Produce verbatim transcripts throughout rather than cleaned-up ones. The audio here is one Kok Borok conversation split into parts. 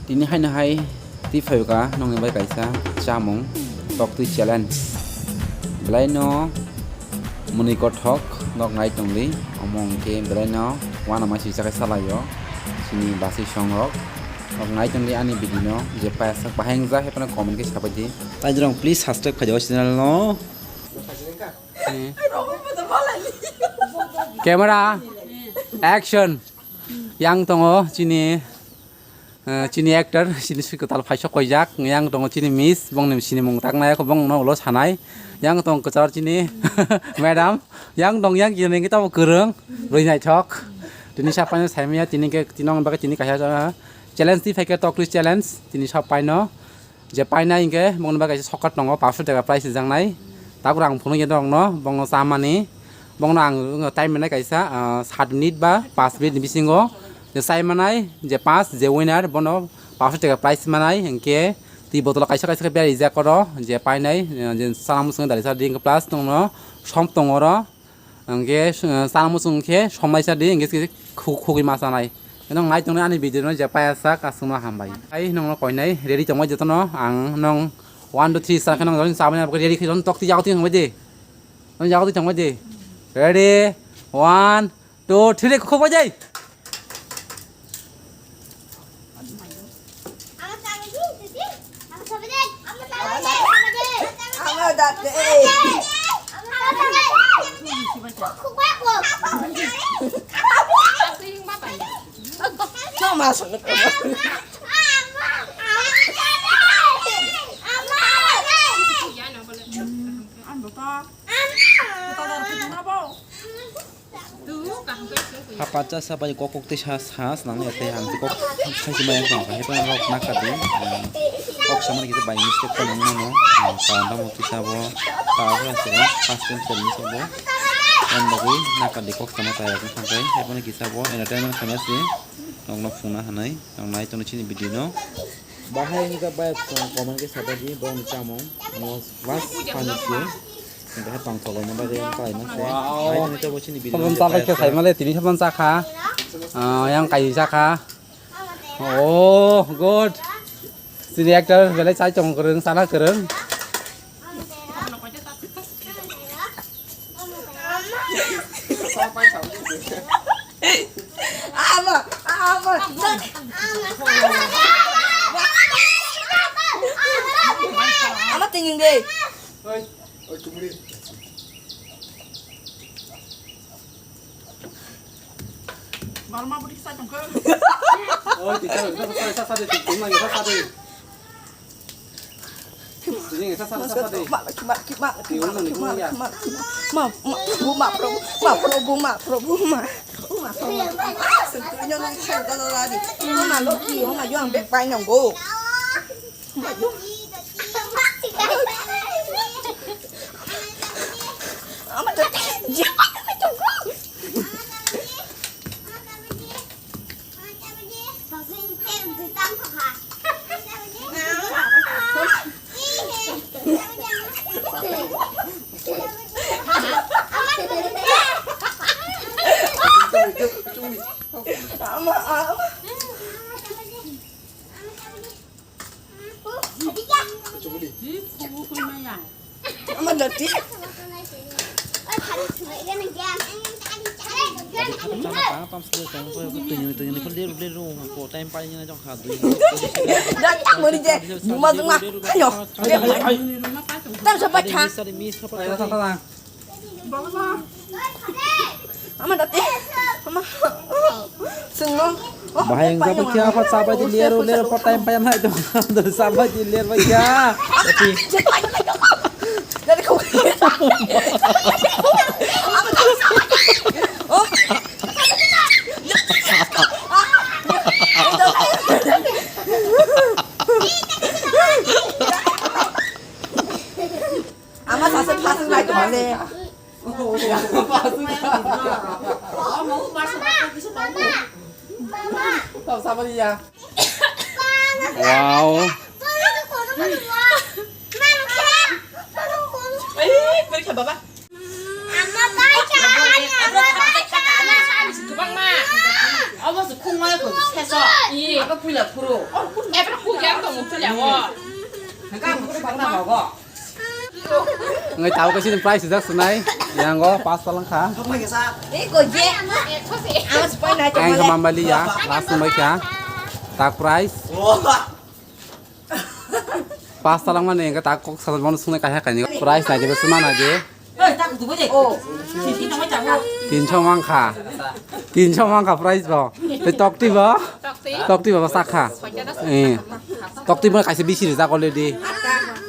Tini haino hai twi phaikha nokni bai kaisa chamung, toktwi challenge. Belai no mwnwi kothok nok nai tongdi, omo hwnkhe belai no uanama swijak khe salaio chini basi songrok. Nok nai tongdi ani video no, je paisa bahai wngjak hai phano comment khe sabaidi. Taijrong please subscribe khaidi o channel no. Camera, action. Yang tongo chini, eh, chini actor, chini sui kwtal phaisok koijak. Yang tongo chini miss, bongni sinimung taknai, bongno ulo sanai. Yang tongo kwchar chini madam, yang tong yang kini kita bo kwrwng, rwi naithok. Tini sapaino saimaya, tini ke, tini bagwi tini kaisa, eh, challenge twi phaikhe, toktwi challenge, tini sapaino. Je painai hinkhe bongni bagwi kaisa sokat tongo, paanso taka price rijaknai. Tabuk ang phunukya norokno, bongno chamani. Bongno ang time rwnai kaisa, ah, sat minute ba panch minute ni bisingo. Je chaimanai, je pass, je winner, bono paanso taka price manai. Hinkhe twi botolo kaisa kaisa khe berajak oro, je painai, ah, je chana muchungwi dalisa ring plus tongno som tongo oro. Hwnkhe, uh, chana muchung khe somnaisa di, hwnkhe se khu-, khugwi ma chanai. Nong nai tongnai ani video no je paya sak, aswkno hambai. Ai nongno koinai ready tongbai jotono, ang nong one, two, three sa khe nong jotono chamani aboni ready khe jotono tokti yago twi tongbai di. Nong yago twi tongbai di. Ready, one, two, three, khugbai di. Hapar cha sa bai kok kok tei sa sa swnam ya tei ang kok khaisi maya tong kha hepa rok nakar di kok sama ni kisa by mistake kok nang mano karon tamo kisa bo ta sa se first time se ni sabo ang bagwi nakar di kok sama ta ya tong kha hepa ni kisa bo entertainment khaina se nokno phungna hanai nang nai tong chini video no bahai ni ka bai comment khe sa bai di bo ni chamung mo was funny se. Wow. Sabon chalai khe saimale tini sabon chakha. Ah, yang kai chakha. Oh, good. Sini actor belai chai tong kwrwng, sana kwrwng. Ama, ama, ama tingin de. Oi, oi, chumri. Barma budi sa tongkhe. Oi, tisa, sa, sa, sa, sa, de, tisa, sa, sa, de. Tisa, sa, sa, sa, sa, de. Ma, ma, ma, ma, ma, ma, ma, ma, Prabhu, ma, Prabhu, ma, Prabhu, ma, Prabhu, ma, Prabhu, ma, Prabhu. Sentuhnya nang chang kalau lari. Mana loki, mana yang bek pai nang go. Ama dati. Dati mori je, buma buma, ayo. Tam sabai tha. Ama dati. Ama. Sengno. Bahai yang sabai kya apa sabai di liar liar apa time payam hai tu. Sabai di liar bai kya. Dari kau. Oh. Ama sasa pasang lagi mana? Wow. Ngai tau kasi price rijak sunai. Yang go pas talang kha. Eko je. Awas pai na. Ang kha mambali ya. Last number kha. Tak price. Pas talang mani engke tak kok salang mano sunai kaiha kaini. Price nai de suma nai de. Oh. Tinso mangkha. Tinso mangkha price bo. Te tokti bo. Tokti bo sakha. Eh. Tokti bo kaisa bisi rijak already.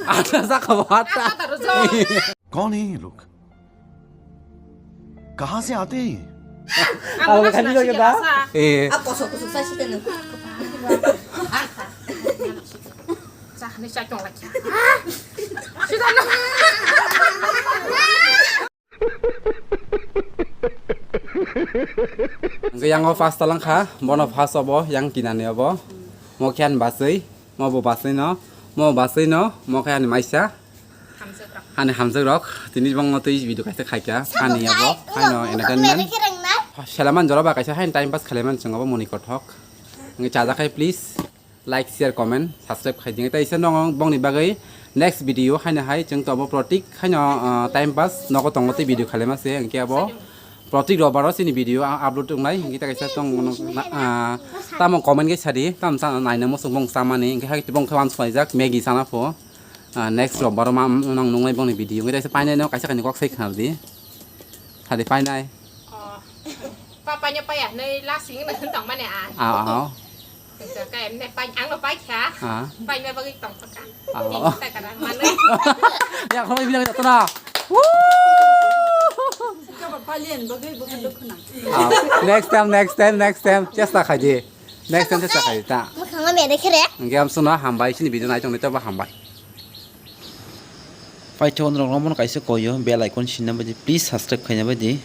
Atta sakha bo atta. कौन है ये लोग? कहाँ से आते हैं ये? Alo khani lagi da. Eh. Ako so kusuk sa sita no. Sa ni sa chong lagi. Sita no. Hingke yang o pas talang kha, bono pas obo, yang kinani obo. Mo khe ani basui, mo bo basui no, mo basui no, mo khe ani maisa. Ani hamjak rok, tini bang no twi video kaisa khaikha, ani abo, haino entertainment. Selaman jora ba kaisa hain time pass khlaiman chwng abo moni kothok. Hingke chajakhai please. Like, share, comment, subscribe khai ding. Tai isa nong bongni bagwi next video haino hai chwng tobo protik haino, ah, time pass nogo tongo tei video khalaima se hwnkhe abo protik robar o chini video a-, upload wngnai hwnkhe ta kaisa tong, ah, tamo comment khe sadi tam sa naina muchung bong samani hwnkhe hai bong khe uansukjak Maggie sana pho, ah, next robar o ma nong nungnai bongni video hwnkhe ta kaisa painai no kaisa kaini kok sai khna di. Sadi painai. Oh. Papa nya paya nei lasing na tong mane a. Ah, ah. Ka em ne pai ang no pai kha. Ah. Pai me bagwi tong paka. Ah. Ni ta kana mane. Ya, khorok bilang jatna. Ka ba palian bagwi bagwi dukhu nang. Ah, next time, next time, next time. Chesta khaidi. Next time chesta khaidi ta. Mo khanga me dekhe re. Hingke amsukno hambai chini video naichong nai toba hambai. Paithak onrok no kaisa koyo bell icon sinna baidi please subscribe khaina baidi.